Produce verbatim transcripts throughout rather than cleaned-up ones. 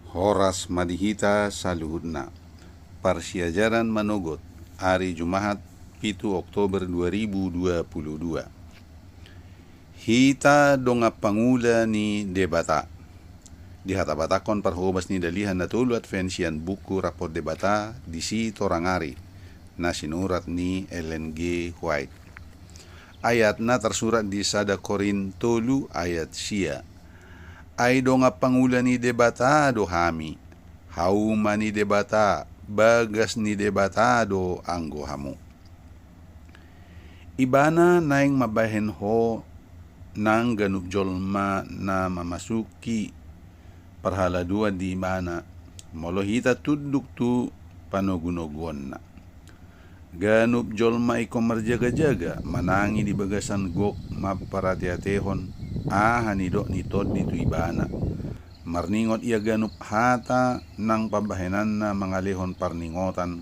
Horas ma di hita saluhutna. Parsiajaran manogot, ari Jumahat, pitu Oktober dua ribu dua puluh dua. Hita dongan pangula ni Debata. Dihatabatakhon parhobas ni Dalihan Na Tolu Advent sian buku Rap dohot Debata di Sitorang Ari, na sinurat ni Ellen G. White. Ayatna tarsurat di sada Korint tolu ayat sia. Ai dongan pangula ni Debata do hami, hauma ni Debata, bagas ni Debata do anggo hamu. Ibana naeng mambahen ho nang ganup jolma na mamasuki parhaladoan di Ibana, molo hita tunduk tu panogunoguonna. Ganup jolma ingkon marjagajaga manang i di bagasan gok mamparateatehon aha nidok ni Tondi tu ibana. Marningot ia ganup hata nang pambahenanna mangalehon parningotan,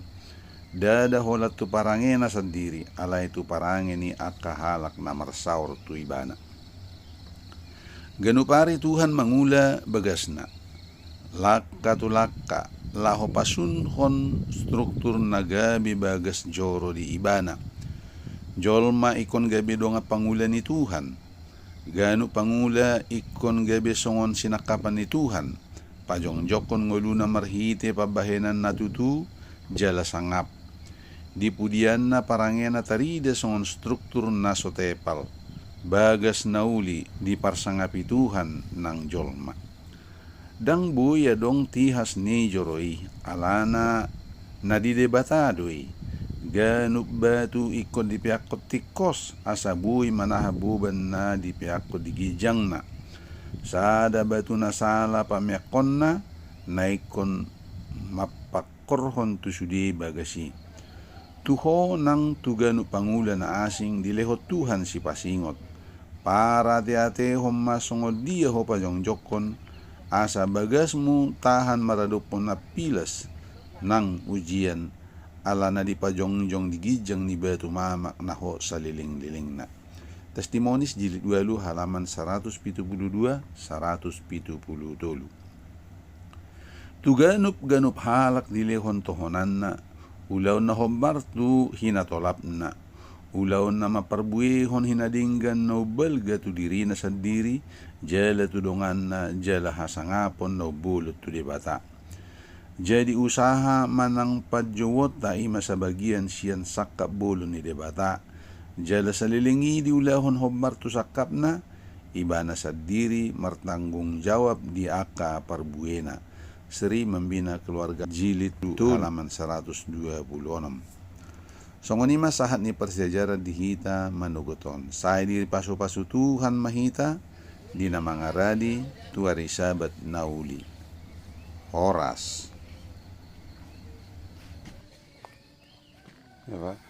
ndada holan tu parangena sandiri, alai tu parange ni angka halak na marsaor tu ibana. Ganup ari Tuhan mangula bagasna, langka tu langka, laho pasunuhon struktur na gabe bagas joro di ibana. Jolma ingkon gabe dongan pangula ni Tuhan. Ganup pangula ingkon gabe songon sinangkapan ni Tuhan, pajongjongkon ngoluna marhite pambahenan na tutu jala sangap. Di pudianna parangena tarida songon struktur na so tepal, bagas na uli diparsangapi Tuhan nang jolma. Ndang boi adong tihas ni joro i, alana na di Debata do i. Ganup batu ingkon dipeakkon tingkos, asa boi manahan boban na dipeakkon di ginjangna. Sada batu na sala pameakkonna, na ingkon mampangkorhon tu sude bagas i. Tu ho nang tu ganup pangula na asing dilehon Tuhan sipasingot. Parateatehon ma songon dia ho pajongjongkon, asa bagasmu tahan maradophon ampilas nang ujian, ala na dipajongjong di ginjang ni batu mamak na hot salelenglelengna. Testimonies jilid ualu, halaman saratus pitu pulu dua, saratus pitu pulu tolu. Tu ganup-ganup halak dilehon tohonanna, ulaon na hombar tu hinatolapna, ulaon na mamparbuehon hinadenggan na umbalga tu dirina sandiri, jala tu donganna, jala hasangapon na umbolon tu Debata. Jadi usaha manang panjouonta i ma sabagian sian sangkap bolon ni Debata, jala saleleng i diulahon hombar tu sangkapna, ibana sandiri martanggung jawab di angka parbuena. Seri Membina Keluarga jilid tolu, halaman saratus dua pulu onom. Songon i ma sahat ni parsiajaran di hita manogot on. Sai dipasupasu Tuhan ma hita di na mangaradi tu ari Sabat na uli. Horas. Ya, Pak.